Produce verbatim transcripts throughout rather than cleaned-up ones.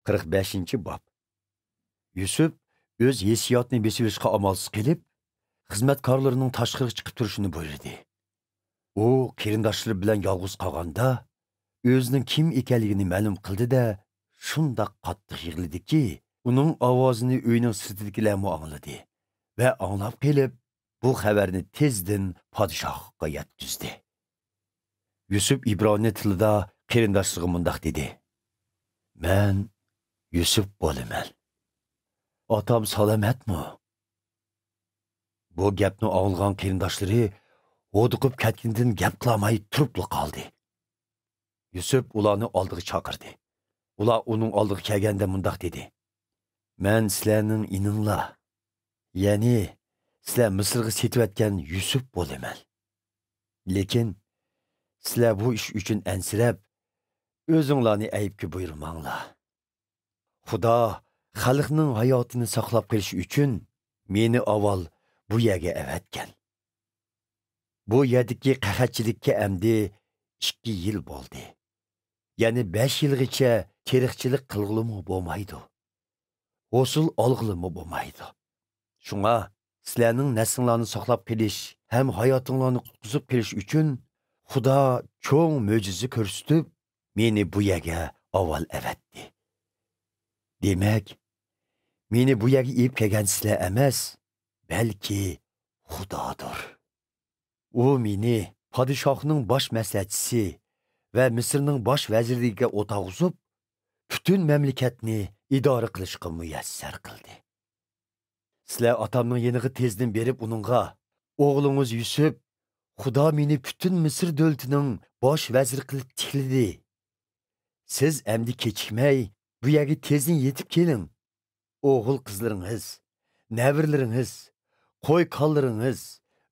قىرىق بەشىنچى باب. يۈسۈپ ئۆز ھېسسىياتىنى بېسىۋېلىشقا ئامالسىز قېلىپ، خىزمەتكارلىرىنىڭ تاشقىرىغا چىقىپ تۇرۇشىنى بۇيرۇدى. ئۇ قېرىنداشلىرى بىلەن يالغۇز قالغاندا، ئۆزىنىڭ كىم ئىكەنلىكىنى مەلۇم قىلدى-دە، شۇنداق قاتتىق يىغلىدىكى، ئۇنىڭ ئاۋازىنى ئۆينىڭ سىرتىدىكىلەرمۇ ئاڭلىدى ۋە ئاڭلاپ قېلىپ، بۇ خەۋەرنى تېزدىن پادىشاھقا يەتكۈزدى. يۈسۈپ ئىبرانىي تىلىدا قېرىنداشلىرىغا مۇنداق دېدى: «مەن يۈسۈپ بولىمەن. ئاتام سالامەتمۇ؟» بۇ گەپنى ئاڭلىغان قېرىنداشلىرى ھودۇقۇپ كەتكىنىدىن گەپ قىلالماي تۇرۇپلا قالدى. يۈسۈپ ئۇلارنى ئالدىغا چاقىردى. ئۇلار ئۇنىڭ ئالدىغا كەلگەندە مۇنداق دېدى: «مەن سىلەرنىڭ ئىنىڭلار، يەنى سىلەر مىسىرغا سېتىۋەتكەن يۈسۈپ بولىمەن. لېكىن سىلەر بۇ ئىش ئۈچۈن ئەنسىرەپ، ئۆزۈڭلارنى ئەيىبكە بۇيرۇماڭلار. خۇدا خەلقنىڭ ھاياتىنى ساقلاپ قېلىش ئۈچۈن مېنى ئاۋۋال بۇ يەرگە ئەۋەتكەن. بۇ يەردىكى قەھەتچىلىككە ئەمدى ئىككى يىل بولدى. يەنە بەش يىلغىچە تېرىقچىلىق قىلغىلىمۇ بولمايدۇ. ھوسۇل ئالغىلىمۇ بولمايدۇ. شۇڭا سىلەرنىڭ نەسلىڭلارنى ساقلاپ قېلىش ھەم ھاياتىڭلارنى قۇتقۇزۇپ قېلىش ئۈچۈن خۇدا چوڭ مۆجىزە كۆرسىتىپ، مېنى بۇ يەرگە ئاۋۋال ئەۋەتتى. دېمەك، مېنى بۇ يەرگە ئېلىپ كەلگەن سىلەر ئەمەس، بەلكى خۇدادۇر. ئۇ مېنى پادىشاھنىڭ باش مەسلىھەتچىسى ۋە مىسىرنىڭ باش ۋەزىرلىكىگە ئولتۇرغۇزۇپ، پۈتۈن مەملىكەتنى ئىدارە قىلىشقا مۇيەسسەر قىلدى. سىلەر ئاتامنىڭ يېنىغا تېزدىن بېرىپ ئۇنىڭغا: 'ئوغلىڭىز يۈسۈپ، خۇدا مېنى پۈتۈن مىسىر دۆلىتىنىڭ باش ۋەزىرى قىلىپ تىكلىدى. سىز ئەمدى كېچىكمەي بۇ يەرگە تېزدىن يېتىپ كېلىڭ. ئوغۇل-قىزلىرىڭىز، نەۋرىلىرىڭىز، قوي-كالىلىرىڭىز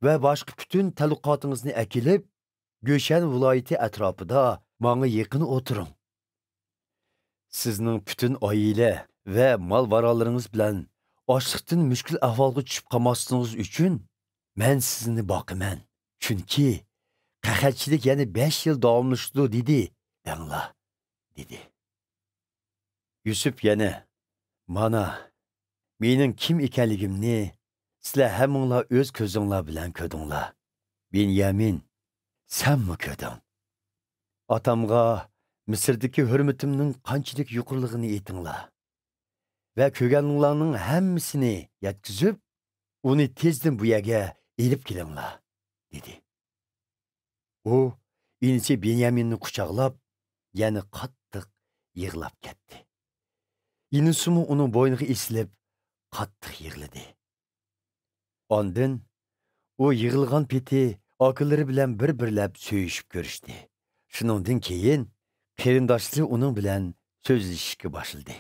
ۋە باشقا پۈتۈن تەلۇقاتىڭىزنى ئەكېلىپ، گۆشەن ۋىلايىتى ئەتراپىدا ماڭا يېقىن ئولتۇرۇڭ. سىزنىڭ پۈتۈن ئائىلە ۋە مال-ماراللىرىڭىز بىلەن ئاچلىقتىن مۈشكۈل ئەھۋالغا چۈشۈپ قالماسلىقىڭىز ئۈچۈن مەن سىزنى باقىمەن، چۈنكى قەھەتچىلىك يەنە بەش يىل داۋاملىشىدۇ دېدى، دەڭلار» دېدى. يۈسۈپ يەنە: «مانا، مېنىڭ كىم ئىكەنلىكىمنى سىلەر ھەممىڭلار ئۆز كۆزۈڭلار بىلەن كۆردۈڭلار. بېنيامىن، سەنمۇ كۆردۈڭ. ئاتامغا مىسىردىكى ھۆرمىتىمنىڭ قانچىلىك يۇقىرىلىقىنى ئېيتىڭلار ۋە كۆرگەنلىرىڭلارنىڭ ھەممىسىنى يەتكۈزۈپ، ئۇنى تېزدىن بۇ يەرگە ئېلىپ كېلىڭلار» دېدى. ئۇ ئىنىسى بېنيامىننى قۇچاقلاپ، يەنە قاتتىق يىغلاپ كەتتى. ئىنىسىمۇ ئۇنىڭ بوينىغا ئېسىلىپ، قاتتىق يىغلىدى. ئاندىن ئۇ يىغلىغان پېتى ئاكىلىرى بىلەن بىر-بىرلەپ سۆيۈشۈپ كۆرۈشتى. شۇنىڭدىن كېيىن قېرىنداشلىرى ئۇنىڭ بىلەن سۆزلىشىشكە باشلىدى.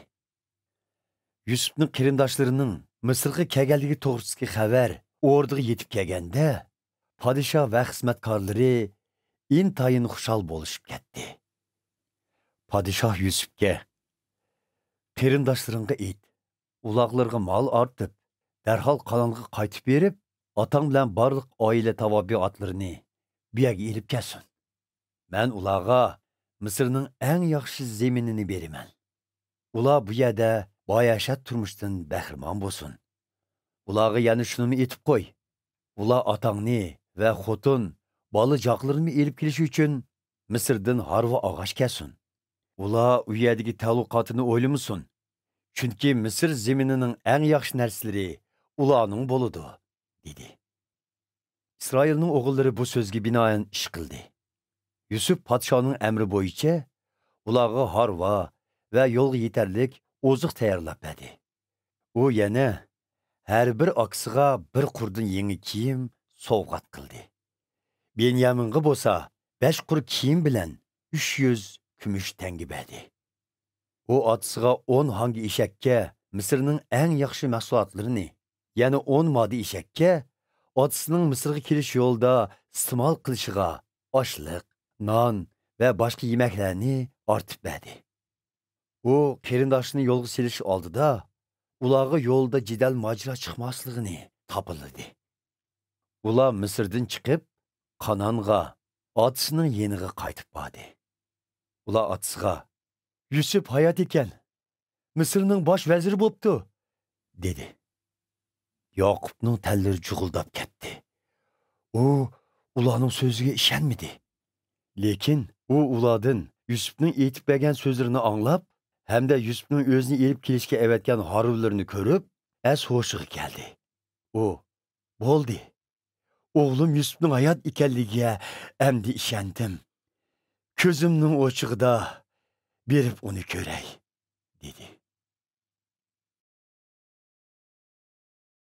يۈسۈپنىڭ قېرىنداشلىرىنىڭ مىسىرغا كەلگەنلىكى توغرىسىدىكى خەۋەر ئوردىغا يېتىپ كەلگەندە، پادىشاھ ۋە خىزمەتكارلىرى ئىنتايىن خۇشال بولۇشۇپ كەتتى. پادىشاھ يۈسۈپكە: «قېرىنداشلىرىڭغا ئېيت، ئۇلاغلىرىغا مال ئارتىپ، دەرھال قالانغا قايتىپ بېرىپ، ئاتاڭ بىلەن بارلىق ئائىلە تاۋابىئاتلىرىنى بۇ يەرگە ئېلىپ كەلسۇن. مەن ئۇلارغا مىسىرنىڭ ئەڭ ياخشى زېمىنىنى بېرىمەن. ئۇلار بۇ يەردە باياشات تۇرمۇشتىن بەھرىمەن بولسۇن. ئۇلارغا يەنە شۇنىمۇ ئېيتىپ قوي، ئۇلار ئاتاڭنى ۋە خوتۇن، بالا-چاقىلىرىنى ئېلىپ كېلىش ئۈچۈن مىسىردىن ھارۋا ئاغاچ كەلسۇن. ئۇلار ئۇ يەردىكى تەئەللۇقاتىنى ئويلىمىسۇن، چۈنكى مىسىر زېمىنىنىڭ ئەڭ ياخشى نەرسىلىرى ئۇلارنىڭ بولىدۇ» دېدى. ئىسرائىلنىڭ ئوغۇللىرى بۇ سۆزگە بىنائەن ئىش قىلدى. يۈسۈپ پادىشاھنىڭ ئەمرى بويىچە ئۇلارغا ھارۋا ۋە يولغا يېتەرلىك ئوزۇق تەييارلاپ بەردى. ئۇ يەنە ھەر بىر ئاكىسىغا بىر قۇردىن يېڭى كىيىم سوۋغات قىلدى. بېنيامىنغا بولسا بەش قۇر كىيىم بىلەن ئۈچ يۈز كۈمۈش تەڭگە بەردى. ئۇ ئاتىسىغا ئون ھاڭگا ئېشەككە مىسىرنىڭ ئەڭ ياخشى مەھسۇلاتلىرىنى، يەنە ئون ماددا ئېشەككە ئاتىسىنىڭ مىسىرغا كېلىش يولىدا ئىستېمال قىلىشىغا ئاشلىق، نان ۋە باشقا يېمەكلەرنى ئارتىپ بەردى. ئۇ قېرىنداشلىرىنى يولغا سېلىش ئالدىدا ئۇلارغا يولدا جېدەل-ماجىرا چىقماسلىقىنى تاپىلىدى. ئۇلار مىسىردىن چىقىپ، قانانغا، ئاتىسىنىڭ يېنىغا قايتىپ باردى. ئۇلار ئاتىسىغا: «يۈسۈپ ھايات ئىكەن. مىسىرنىڭ باش ۋەزىرى بوپتۇ» دېدى. ياقۇپنىڭ تەنلىرى جۇغۇلداپ كەتتى. ئۇ ئۇلارنىڭ سۆزىگە ئىشەنمىدى. لېكىن ئۇ ئۇلاردىن يۈسۈپنىڭ ئېيتىپ بەرگەن سۆزلىرىنى ئاڭلاپ، ھەمدە يۈسۈپنىڭ ئۆزىنى ئېلىپ كېلىشكە ئەۋەتكەن ھارۋىلىرىنى كۆرۈپ، ئەس ھوشىغا كەلدى. ئۇ، «بولدى. ئوغلۇم يۈسۈپنىڭ ھايات ئىكەنلىكىگە ئەمدى ئىشەندىم. كۆزۈمنىڭ ئوچۇقىدا بېرىپ ئۇنى كۆرەي» دېدى.